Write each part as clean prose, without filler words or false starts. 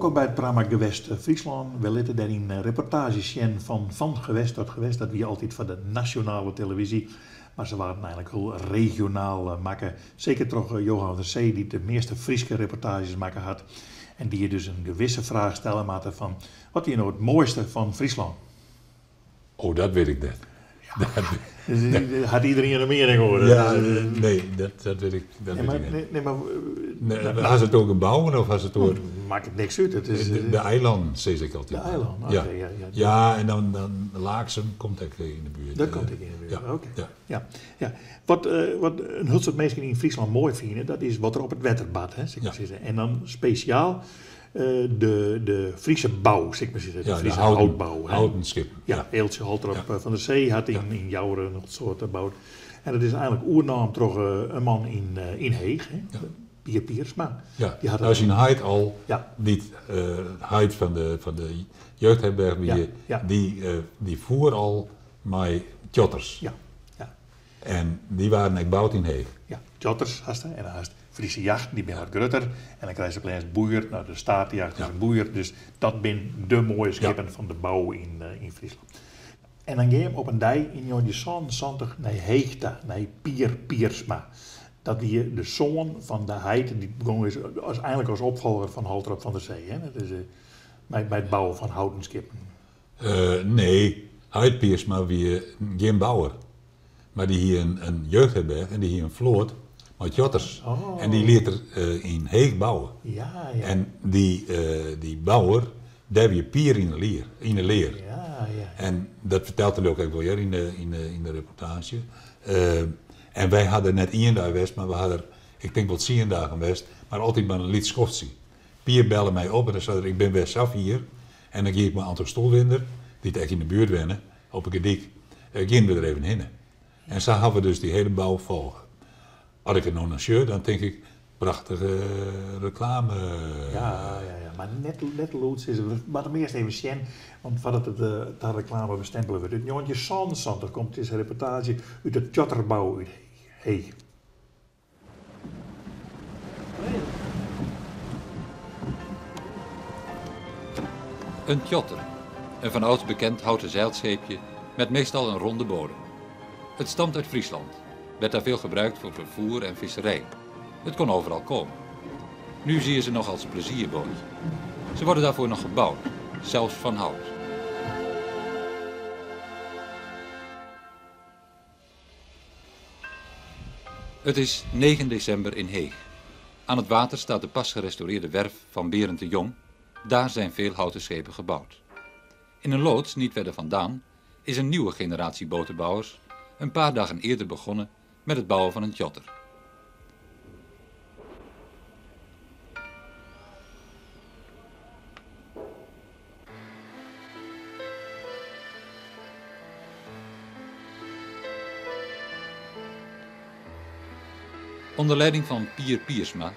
Wolkom by it programma Gewest Fryslân. Wy litte dêryn reportaazjes sjen fan Van Gewest tot Gewest. Dat wie altyd foar de nasjonale televyzje, mar se waarden eigenlik hiel regionaal makke. Seker troch Johan van der Zee, dy't de measte Fryske reportaazjes makke hat. En dy dus in gewisse fraach stelle moatte fan, wat wie no it moaiste fan Fryslân? Oh, dat wit ik net. Dus hat iedereen in miening oer? Ja, nee, dat wit ik, dat Nee, wit mar, ik net. nee, nee, mar Nee, hast it oer gebouwen of hast it oer... Makket niks út. It is, De eilannen, sis ik altyd. De eilannen, Ja. oké. ja, ja. Ja, en dan Laaksum komt ek yn de buert. Dat komt ek yn de buert, Ja, oké. ja. Ja, ja. Wat in hiel soad minsken yn Fryslân moai fine, dat is wat der op it wetter bart, hè, sil ik mar sizze. En dan spesjaal de Friese bou, sil ik mar sizze, de Ja, de Friese houten, houtbou. Hè. houten skippen. Ja, Ja. Eeltsje Holtrop Ja. van der Zee hat yn Joure in soart boud. En dat is eigenlik oernaam troch in man yn Heech, hè? Ja. Pier Piersma. Ja. Die hat Nou, it- syn heit al, Ja. dy't heit fan de jeugdherberch wie, Ja, ja. dy foer al mei tjotters. Ja, ja. En dy waarden ek boud yn Heech. Ja, tjotters hast en dan hast Friese jachten, dy binne wat grutter. En dan krijst op lêst boeier, nou, de Statenjacht is in boeier. Dus dat binne de moaie skippen fan de bou yn Fryslân. En dan gean je op in dei yn 1977 nei Heech ta, nei Pier Piersma. Dat wie de soan fan de heit, dy't begûn is eigenlik as opfolger fan Holtrop van der Zee. Hè? Dat is by it bouwen fan houten skippen. Nee, heit Piersma wie gjin bouwer. Mar dy hie in jeugdherberch en dy hie in float mei tjotters. Oh. En dy liet er yn Heech bouwe. Ja, ja. En dy bouwer, dêr wie Pier yn de lier, yn de lear. Ja, ja. En dat fertelt er ook ek wol hear yn de reportaazje. En wy ha der net ien dei west, mar we ha der, ik tink wol 10 dagen west, mar altyd mar in lyts skoftsje. Pier belle my op en dan sei er, ik bin wer safier. En dan gie ik mei Anton Stoelwinder, dy't ek yn de buert wenne, op de Gedyk, giene we der even hinne. En sa ha we dus dy hiele bou folge. As ik it no noch sjoch, dan tink ik, prachtige reklame. Ja, ja, ja. Mar net lûd sizze. We moatte hem earst even sjen, want foardat it ta reklame bestempele wurdt. Ut 1977 komt dizze reportaazje út de tjotterbou út Heech. Een tjotter, een van ouds bekend houten zeilscheepje met meestal een ronde bodem. Het stamt uit Friesland, werd daar veel gebruikt voor vervoer en visserij. Het kon overal komen. Nu zie je ze nog als plezierbootje. Ze worden daarvoor nog gebouwd, zelfs van hout. Het is 9 december in Heech. Aan het water staat de pas gerestaureerde werf van Berend de Jong. Daar zijn veel houten schepen gebouwd. In een loods, niet verder vandaan, is een nieuwe generatie botenbouwers een paar dagen eerder begonnen met het bouwen van een tjotter. Onder leiding van Pier Piersma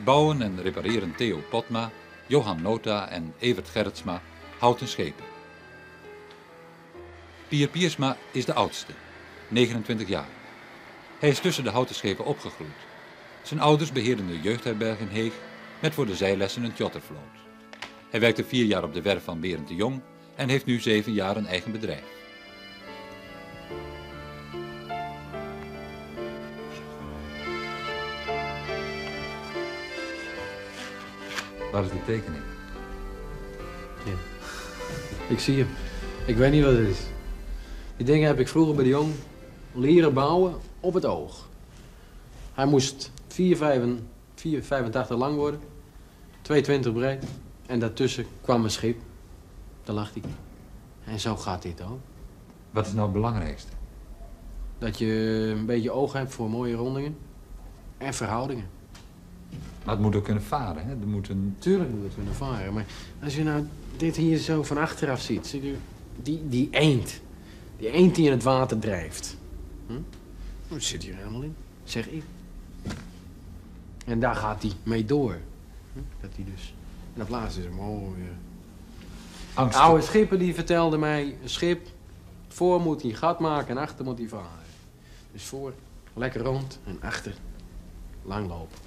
bouwen en repareren Theo Potma, Johan Nota en Evert Gerritsma houten schepen. Pier Piersma is de oudste, 29 jaar. Hij is tussen de houten schepen opgegroeid. Zijn ouders beheerden de jeugdherberg in Heech met voor de zeillessen een tjottervloot. Hij werkte 4 jaar op de werf van Berend de Jong en heeft nu 7 jaar een eigen bedrijf. Waar is de tekening? Ja. Ik zie hem. Ik weet niet wat het is. Die dingen heb ik vroeger bij de Jong leren bouwen op het oog. Hij moest 4,85 lang worden, 2,20 breed. En daartussen kwam een schip. Daar lag hij. En zo gaat dit ook. Wat is nou het belangrijkste? Dat je een beetje oog hebt voor mooie rondingen en verhoudingen. Maar het moet ook kunnen varen, hè? Er moet een... Tuurlijk moet het kunnen varen, maar als je nou dit hier zo van achteraf ziet, zie je die eend. Die eend die in het water drijft. Dat zit hier helemaal in, zeg ik. En daar gaat hij mee door. Dat hij dus... En op laatst is hem mooi. Angst. Oude schipper die vertelde mij, een schip, voor moet hij gat maken en achter moet hij varen. Dus voor, lekker rond en achter, lang lopen.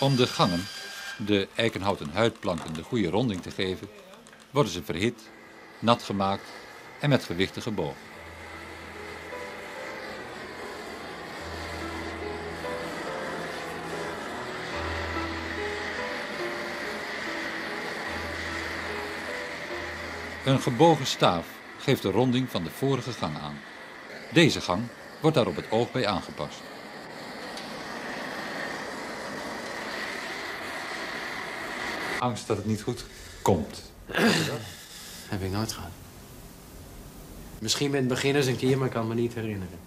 Om de gangen, de eikenhouten huidplanken, de goede ronding te geven, worden ze verhit, nat gemaakt en met gewichten gebogen. Een gebogen staaf geeft de ronding van de vorige gang aan. Deze gang wordt daar op het oog bij aangepast. Angst dat het niet goed komt. Heb ik nooit gehad. Misschien met beginners een keer, maar ik kan me niet herinneren.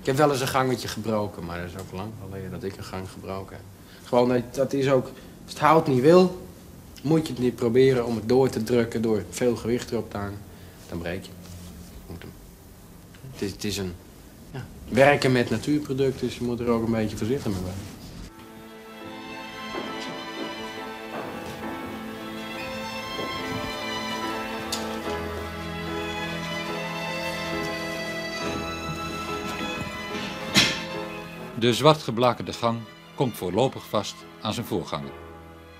Ik heb wel eens een gangetje gebroken, maar dat is ook lang geleden dat ik een gang gebroken heb. Gewoon, dat is ook, als het hout niet wil, moet je het niet proberen om het door te drukken door veel gewicht erop te hangen. Dan breek je. Moet hem. Het is een, ja, werken met natuurproducten, dus je moet er ook een beetje voorzichtig mee zijn. De zwart geblakerde gang komt voorlopig vast aan zijn voorganger.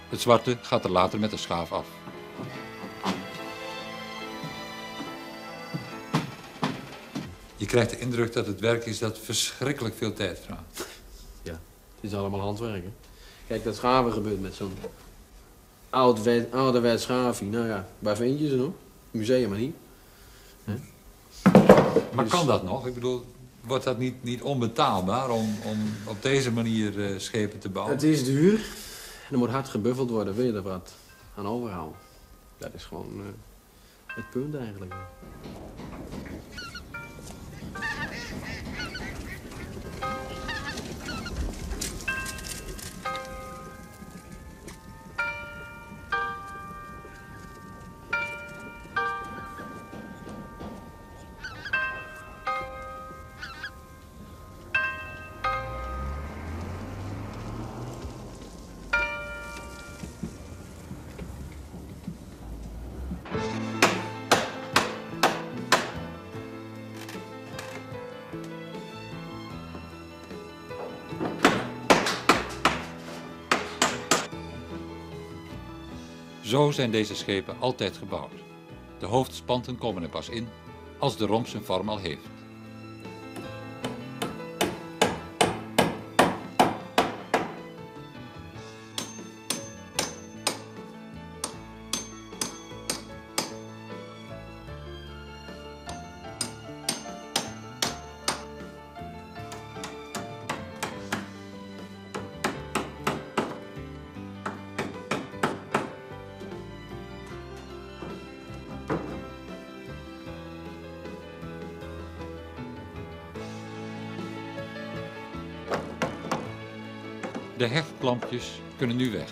Het zwarte gaat er later met de schaaf af. Je krijgt de indruk dat het werk is dat verschrikkelijk veel tijd vraagt. Ja, het is allemaal handwerk, hè? Kijk, dat schaven gebeurt met zo'n ouderwets schaafje. Nou ja, waar vind je ze nog? Museum maar niet. Hè? Maar dus... kan dat nog? Ik bedoel, wordt dat niet onbetaalbaar om op deze manier schepen te bouwen? Het is duur. En er moet hard gebuffeld worden, wil je er wat aan overhouden. Dat is gewoon het punt eigenlijk. Zo zijn deze schepen altijd gebouwd. De hoofdspanten komen er pas in als de romp zijn vorm al heeft. De hechtklampjes kunnen nu weg.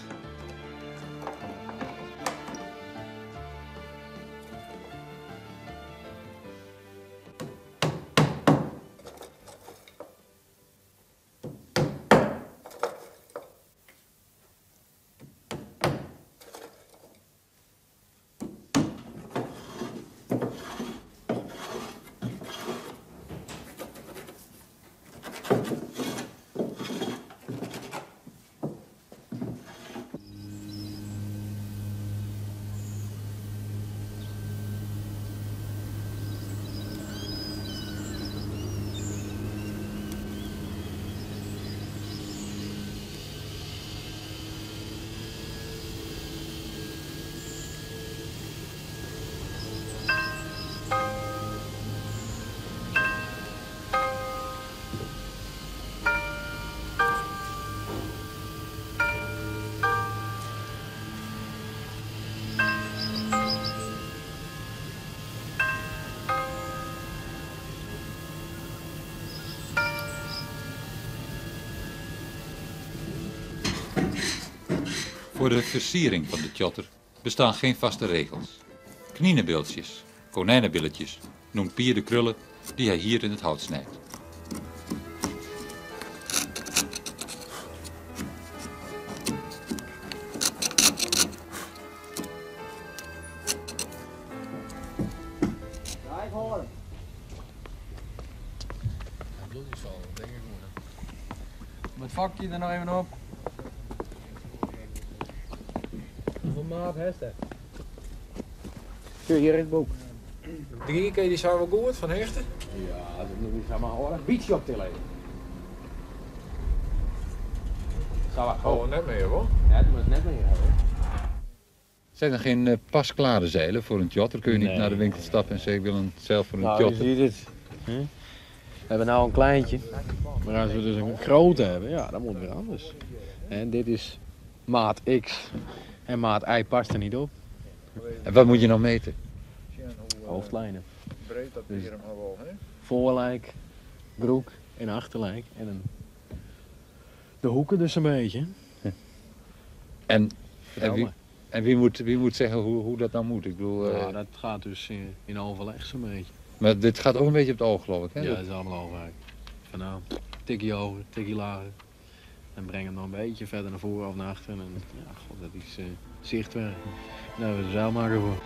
Voor de versiering van de tjotter bestaan geen vaste regels. Knienebeeldjes, konijnenbilletjes, noemt Pier de krullen die hij hier in het hout snijdt. Ja, ik hoor hem. Het bloed is al, denk ik. Om het vakje er nog even op. Wat hast hè? Sjoch, hjir is it boek. De Gieke die zijn wel goed van hechte. Ja, dat moet ik maar hoor. Een beetje op tillen. Zo, wat. Oh, net meer hoor. Ja, dat moet net meer hebben. Zijn er geen pasklare zeilen voor een tjotter? Kun je niet Nee. naar de winkel stappen en zeggen ik wil een zeil voor een Nou, je tjotter? ziet het. Hm? We hebben nou een kleintje. Maar als we dus een grote hebben, ja, dan moet het weer anders. En dit is maat X. En maat Y past er niet op. En wat moet je nou meten? Hoofdlijnen. Breed dat Dus- hier hem al wel, hè? Voorlijk, broek en achterlijk. En een... de hoeken dus een beetje. En, Vertel en, wie, maar. en wie moet zeggen hoe dat nou moet? Ik bedoel, Ja, dat gaat dus in overleg zo'n beetje. Maar dit gaat ook een beetje op het oog, geloof ik. Hè? Ja, dat is allemaal oogwerk. Van nou, tikkie hoger, tikkie lager. En breng hem nog een beetje verder naar voren of naar achteren. En ja, god, dat is zichtwerk. Daar hebben we de zeilmaker voor.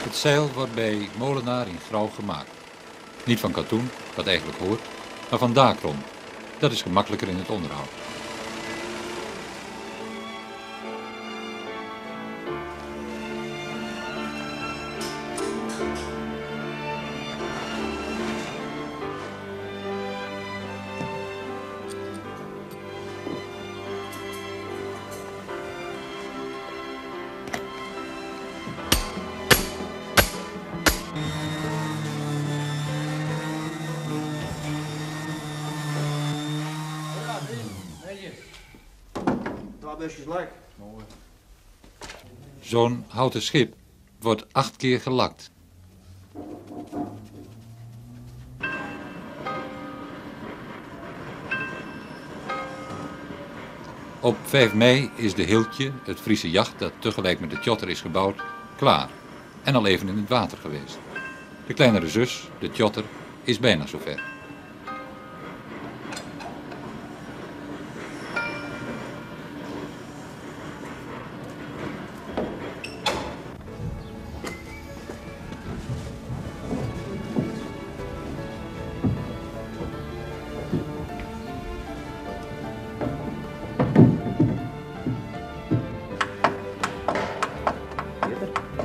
Het zeil wordt bij Molenaar in Grauw gemaakt. Niet van katoen, wat eigenlijk hoort, maar van dacron. Dat is gemakkelijker in het onderhoud. Twee busjes lek. Zo'n houten schip wordt 8 keer gelakt. Op 5 mei is de Hiltje, het Friese jacht dat tegelijk met de tjotter is gebouwd, klaar en al even in het water geweest. De kleinere zus, de tjotter, is bijna zover.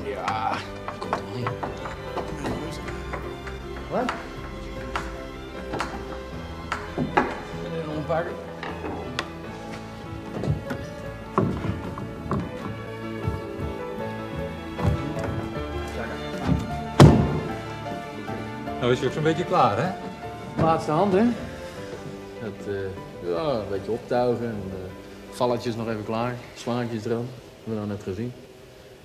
Ja, komt er wel in. Wat? En even ompakken. Nou is je ook zo'n beetje klaar, hè? Laatste hand, hè? Dat, ja, een beetje optuigen en valletjes nog even klaar. Slaatjes eraan, hebben we nou net gezien.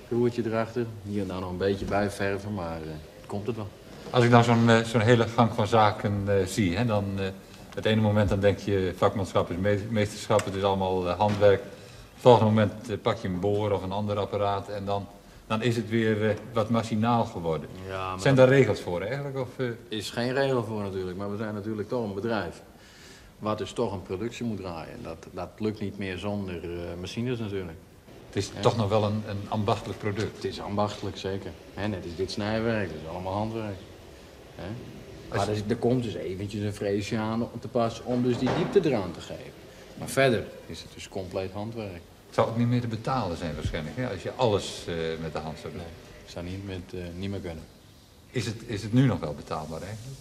Roertje erachter, hier en daar nog een beetje bijverven, maar komt het wel. Als ik nou zo'n hele gang van zaken zie, hè, dan het ene moment dan denk je vakmanschap is meesterschap, het is allemaal handwerk. Het volgende moment pak je een boor of een ander apparaat en dan is het weer wat machinaal geworden. Ja, maar Zijn daar regels voor eigenlijk? Of? Is geen regel voor natuurlijk, maar we zijn natuurlijk toch een bedrijf. Wat dus toch een productie moet draaien. En dat lukt niet meer zonder machines natuurlijk. Het is Ja. toch nog wel een ambachtelijk product. Het is ambachtelijk, zeker. Hè, net is dit snijwerk, dat is allemaal handwerk. Hè? Als Maar er komt dus eventjes een freesje aan om te passen om dus die diepte eraan te geven. Maar verder is het dus compleet handwerk. Het zou ook niet meer te betalen zijn waarschijnlijk, hè? Als je alles met de hand zou doen. Nee, zou niet meer kunnen. Is het nu nog wel betaalbaar eigenlijk?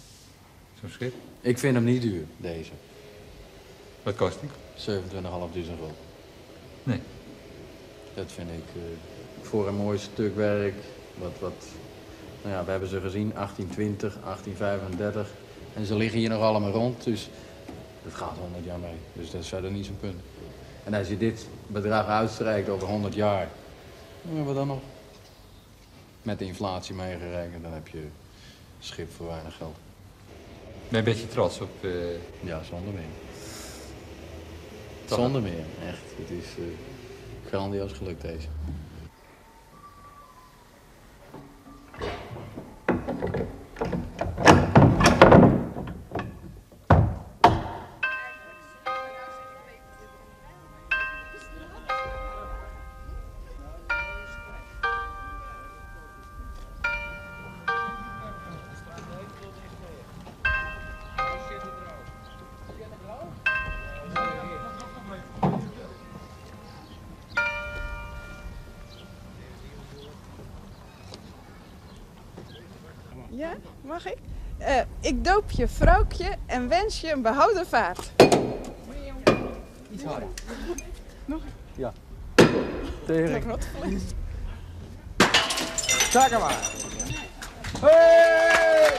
Zo'n schip? Ik vind hem niet duur, deze. Wat kost die? 27.500 gulden. Nee. Dat vind ik voor een mooi stuk werk. We hebben ze gezien, 1820, 1835. En ze liggen hier nog allemaal rond, dus dat gaat 100 jaar mee. Dus dat is verder niet zo'n punt. En als je dit bedrag uitstrijkt over 100 jaar, dan hebben we dan nog met de inflatie meegerekend, dan heb je schip voor weinig geld. Ben je een beetje trots op? Ja, zonder meer. Toch? Zonder meer, echt. Het is grandioos gelukt deze. Ja, mag ik? Ik doop je Froukje en wens je een behouden vaart. Iets harder. Nog? Ja. Tegen. Rotvlees. Zakken maar. Hey!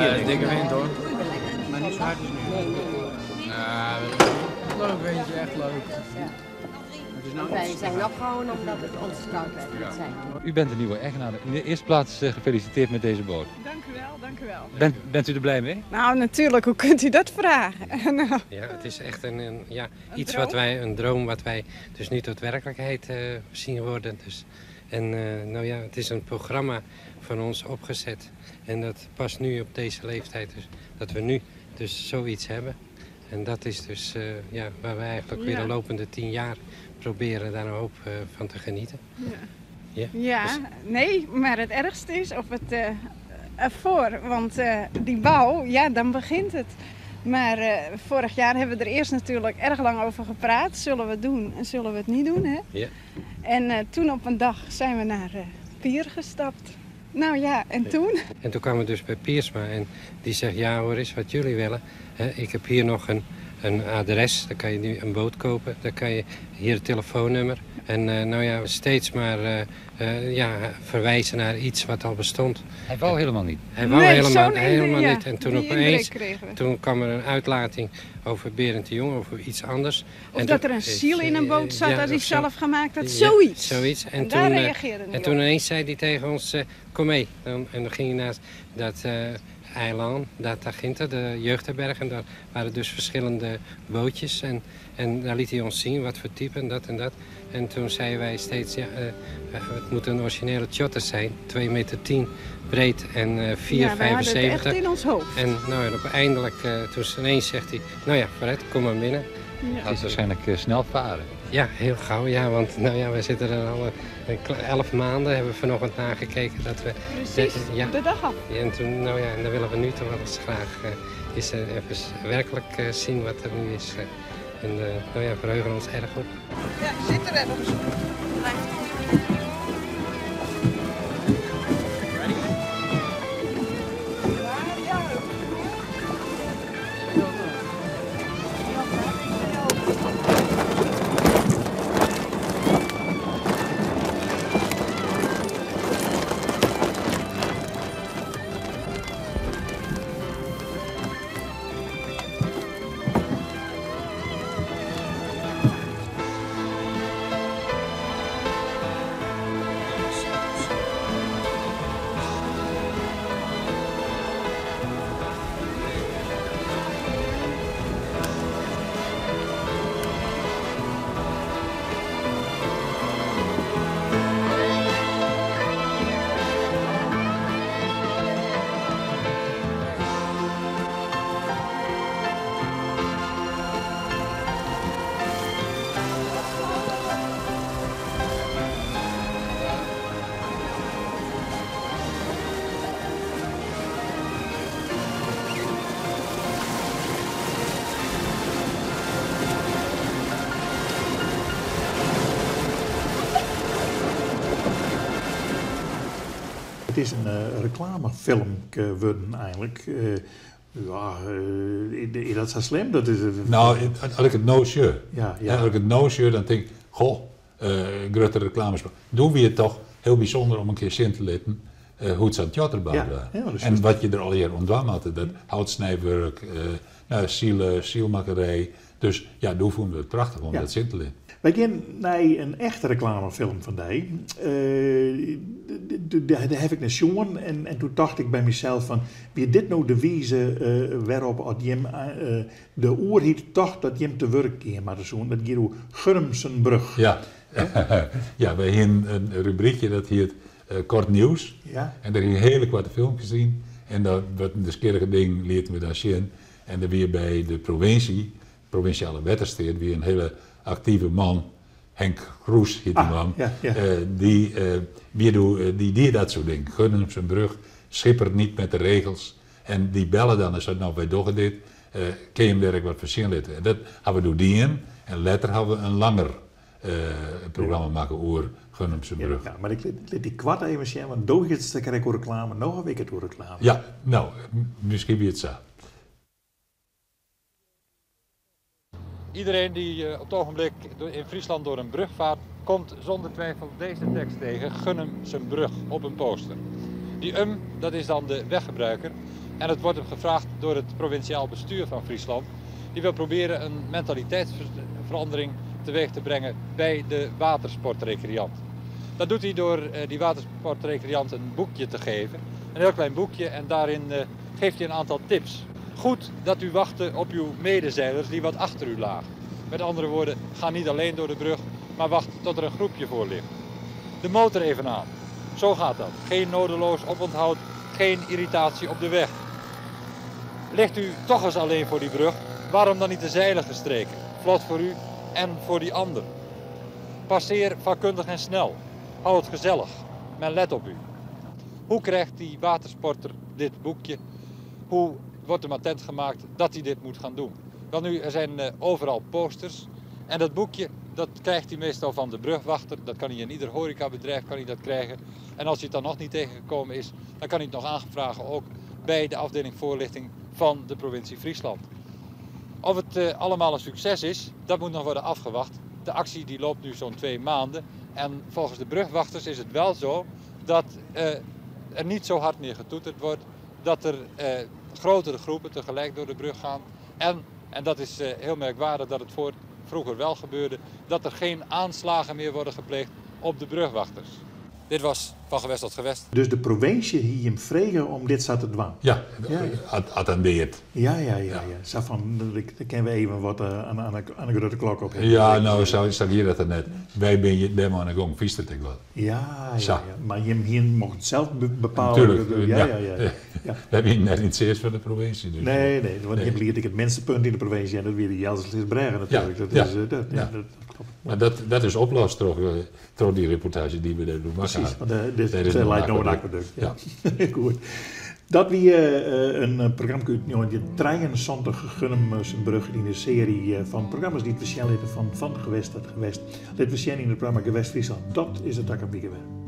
Ja, dikke wind hoor. Maar niet zo hard als nu. Ja, leuk windje, echt leuk. Het is nou Wij zijn nog gewoon omdat het ons koud werd. zijn. U bent de nieuwe eigenaar. In de eerste plaats gefeliciteerd met deze boot. Dank u wel, dank u wel. Bent u er blij mee? Nou, natuurlijk, hoe kunt u dat vragen? Nou, Ja, het is echt een iets droom? wat wij, een droom wat wij dus nu tot werkelijkheid zien worden. Dus, en nou ja, het is een programma van ons opgezet. En dat past nu op deze leeftijd, dus dat we nu dus zoiets hebben. En dat is dus waar wij eigenlijk weer de lopende 10 jaar proberen daar een hoop van te genieten. Ja. Ja. Ja, Dus- nee, maar het ergste is op het ervoor. Want die bouw, ja, dan begint het. Maar vorig jaar hebben we er eerst natuurlijk erg lang over gepraat. Zullen we het doen en zullen we het niet doen, hè? Ja. En toen op een dag zijn we naar Pier gestapt. Nou ja, en toen? En toen kwamen we dus bij Piersma en die zegt, ja hoor eens wat jullie willen. Ik heb hier nog een adres, daar kan je nu een boot kopen. Daar kan je hier het telefoonnummer. En nou ja, steeds maar verwijzen naar iets wat al bestond. Hij wou helemaal niet. Hij wou Nee, helemaal ja, niet. En toen die opeens, indruk kregen we. toen kwam er een uitlating over Berend de Jong, over iets anders. Of En dat toen- er een ziel in een boot zat, ja, dat hij of zo. zelf gemaakt had. Ja, Zoiets. zoiets. En, En toen, daar reageerde hij en toen op. ineens zei hij tegen ons, kom mee. En dan ging hij naar dat eiland, dat Taginta, de jeugdherberg. En daar waren dus verschillende bootjes. En daar liet hij ons zien wat voor type en dat en dat. En toen zeiden wij steeds, ja, het moet een originele tjotter zijn. 2,10 meter breed en 4,75. Ja, wij hadden het echt in ons hoofd. En nou, en uiteindelijk, toen ineens zegt hij, nou ja, vooruit, kom maar binnen. Ja. Gaat waarschijnlijk snel varen. Ja, heel gauw. Ja, want nou ja, we zitten er al 11 maanden, hebben we vanochtend nagekeken dat we... Precies, ja. de dag af. Ja, en toen, nou ja, en dan willen we nu toch wel eens graag eens, even werkelijk zien wat er nu is. En nou ja, verheugen ons erg op. Ja, ik zit er ergens op. Het is een reclamefilm geworden eigenlijk. Is dat zo slim? Dat is, Nou, als ik het no sure. Ja, ja. Als ik het no sure, dan denk ik, goh, grote reclames. Doen we het toch heel bijzonder om een keer zin te laten hoe het zo'n theaterbouw Ja, was. ja, dat is En juist. wat je er al hier ontwam had, dat houtsnijwerk, nou, zielmakkerij. Dus ja, daar vonden we het prachtig om dat zin te laten. Wy gean nei in echte reklamefilm fan dy. Dêr haw ik nei sjoen en en doe tocht ik by mysels fan, wie dit no de wize wêrop at jim de oerheid tocht dat jim te wurk gean moatte soenen? Dat giet oer Gurmsenbrug. Ja, ja wy hienen in rubrykje dat hiet Kort Nieuws. Ja. En dêr hiene hiele koarte filmkes yn. En dan wat nijsgjirrige dingen lieten we dan sjen. En der wie by de provinsje, provinsjale wettersteat, wie in hiele aktive man, Henk Kroes hiet dy Ah, man. ja, ja. Dy wie doe, dy die dat soart dingen. Gurnsumbrug, schipper niet met de regels. En dy belle dan en sei, no wy dogge dit, kinne jim dêr ek wat foar sjen litte? En dat hawwe we doe dien. En letter hawwe we in langer programma makke oer Gurnsumbrug. Ja, mar ik lit dy koart even sjen, want do hiest it krekt oer reklame, no haw ik it oer reklame. Ja, no, miskien wie it sa. Iedereen die op het ogenblik in Friesland door een brug vaart, komt zonder twijfel deze tekst tegen. Gun hem zijn brug op een poster. Die um, dat is dan de weggebruiker. En het wordt hem gevraagd door het provinciaal bestuur van Friesland. Die wil proberen een mentaliteitsverandering teweeg te brengen bij de watersportrecreant. Dat doet hij door die watersportrecreant een boekje te geven. Een heel klein boekje en daarin geeft hij een aantal tips. Goed dat u wachtte op uw medezeilers die wat achter u lagen. Met andere woorden, ga niet alleen door de brug, maar wacht tot er een groepje voor ligt. De motor even aan. Zo gaat dat. Geen nodeloos oponthoud, geen irritatie op de weg. Ligt u toch eens alleen voor die brug, waarom dan niet de zeilen gestreken? Vlot voor u en voor die ander. Passeer vakkundig en snel. Hou het gezellig. Men let op u. Hoe krijgt die watersporter dit boekje? Hoe wordt hem attent gemaakt dat hij dit moet gaan doen? Wel nu, er zijn overal posters. En dat boekje, dat krijgt hij meestal van de brugwachter. Dat kan hij in ieder horecabedrijf kan hij dat krijgen. En als hij het dan nog niet tegengekomen is, dan kan hij het nog aanvragen ook bij de afdeling voorlichting van de provincie Friesland. Of het allemaal een succes is, dat moet nog worden afgewacht. De actie die loopt nu zo'n 2 maanden. En volgens de brugwachters is het wel zo dat er niet zo hard meer getoeterd wordt. Dat er grotere groepen tegelijk door de brug gaan. En dat is heel merkwaardig dat het vroeger wel gebeurde, dat er geen aanslagen meer worden gepleegd op de brugwachters. Dit was Van Gewest tot Gewest. Dus de provinsje hie him frege om dit sa te dwaan? Ja, Ja, ja. attendeert. Ja, ja, ja, Ja. ja. Sa fan, dan kinne we even wat oan de grutte klok op. Ja, no, sa wie dat net. Wy binne dêr mei oan de gong, fynst it ek wat. Ja, ja, Sa. ja. Mar jim hienen mochten sels bepale. Natuerlik, Ja, ja. ja, ja, ja. Ja. Wy wienen net yn it sicht fan de provinsje. Dus. Nee, nee, want Nee. jim liet ek it minste punt yn de provinsje en dat wie de Jelsersleatsbrêge natuerlik. Ja, Dat ja, is, dat, ja, ja. dat klopt. Mar dat is oplost troch dy reportaazje dy't we dêr doe makke Presys, ha. want dit Dêr is leit no in akwadukt. akwadukt. Ja. Goed. Dat wie in programma út 1973, Gun 'm syn brug yn de searje fan programma's dy't we sjen litte fan Gewest tot Gewest. Lit we sjen yn it programma Gewest Friesland. Dat is it takom wike wer.